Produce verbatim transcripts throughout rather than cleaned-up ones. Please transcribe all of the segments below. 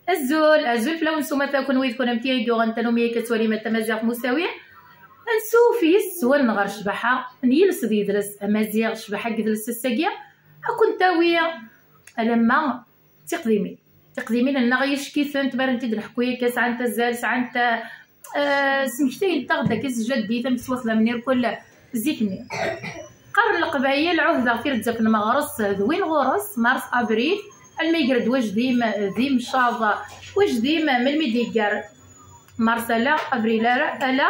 Azul, azul fell-awen s umata, kunwi d kunamti ay d-yuɣen tanumi akka ttwalim at tamaziɣt musawi. Ansuf yis-wen ɣer ccbaḥa n yiles d yidles amaziɣ, ccbaḥa n yidles ass-agi, ad kent-tawi alamma d tiqdimin. Tiqdimin-nneɣ yecki-tent, mi ara tent-id-neḥku akka, sɛant azal, sɛant, eh, smektayent-aɣ-d akka s jaddi tamek s waxdam n irkul zik-nni. Qqaren Leqbayel, ɛuhdeɣ tirezzaf n meɣres d win ɣur-s, mars, abril, alma iger-d wajdim d imcaḍ. Wajdim, melmi d-iger? Mars ala, abril ara, ala,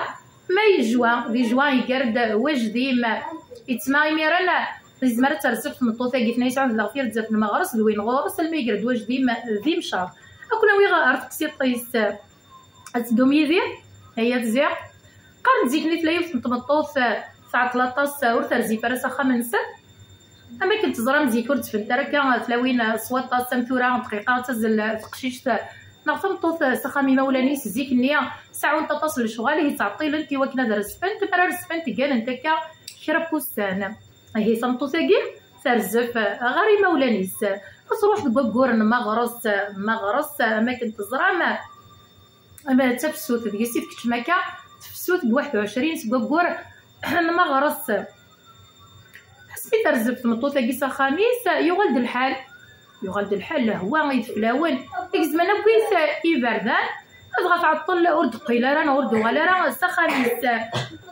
mai, juin, di juin iger-d wajdim. Yettma imiren, nezmer ad terrez tmeṭṭut-agi, tenna-yas ɛuhdeɣ tirezzaf n meɣres d win ɣur-s, alma iger-d wajdim d imcaḍ. Ad ken-awiɣ ɣer teqsiṭ-is. Ad teddum yid-i? Aya tziɣ. Qqaren-d zik-nni tella yiwet n tmeṭṭut, eh, tɛeṭṭel aṭas, eh, ur terzif ara s axxam-nsen. Am akken teẓram, zik ur d-ffent ara akka, eh, tlawin, eh, s waṭas am tura, dqiqa ad tazzel, eh, teqcict, eh, neɣ tameṭṭut, eh, s axxam imawlan-is. Zik-nni seɛɛunt aṭas n lecɣal, ihi ttɛeṭṭilent i wakken ad rezfent. Mi ara rezfent, gganent akka kra n wussan. Ihi tameṭṭut-agi terzef, eh, ɣer imawlan-is. Ad truḥ deg waggur n meɣres, eh, meɣres, eh, am akken teẓram, eh, ama d tafsut deg-s i tkeččem akka, tefsut deg waḥed u ɛecrin seg waggur n meɣres. Asmi terzef tmeṭṭut-agi s axxam-is, yuɣal-d lḥal. Yuɣal-d lḥal, lehwa ideflawen. Igezman akk-it iberdan, dɣa tɛeṭṭel, ur d-teqqil ara neɣ ur d-tuɣal ara s axxam-is.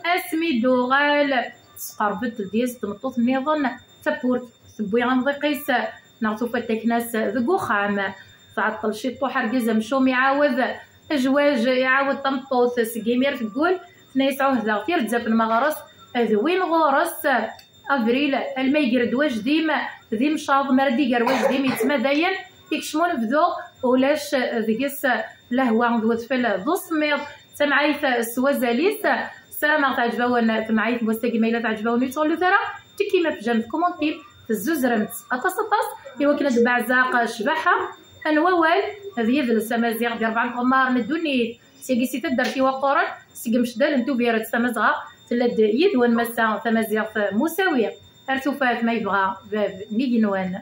Asmi d-tuɣal, tesqerb-d teldi-as tmeṭṭut nniḍen tawwurt, tewwi amḍiq-is, neɣ tufa-d takna-s deg uxxam. Tɛeṭṭel ciṭuḥ, argaz amcum iɛawed ajwaj, iɛawed tameṭṭut seg imir teggul, tenna-yas ɛuhdeɣ tirezzaf n meɣres d win ɣur-s. Abril, alma iger-d wajdim d imcaḍ, mi ara d-iger wajdim yettmadayen, ikcem unebdu, ulac deg-s lehwa d wedfel d usemmiḍ. Tamɛayt s wazal-is. Ssarameɣ teɛǧeb-awen temɛayt n wass-agi, ma yella teɛǧeb-awen ur ttɣellut ara, tekkim ɣef jam, tkumuntim, tezzuzrem-tt aṭas aṭas, i wakken ad d-beɛzeɣ ccbaḥa n wawal d yidles amaziɣ di rebɛa n tɣemmar n ddunit, sigi si taddart iwaqquren, seg imceddal n Tubiret Tamazɣa, tella-d yid-wen massa tamaziɣt Musawi. Ar tufat ma yebɣa bab n yigenwan.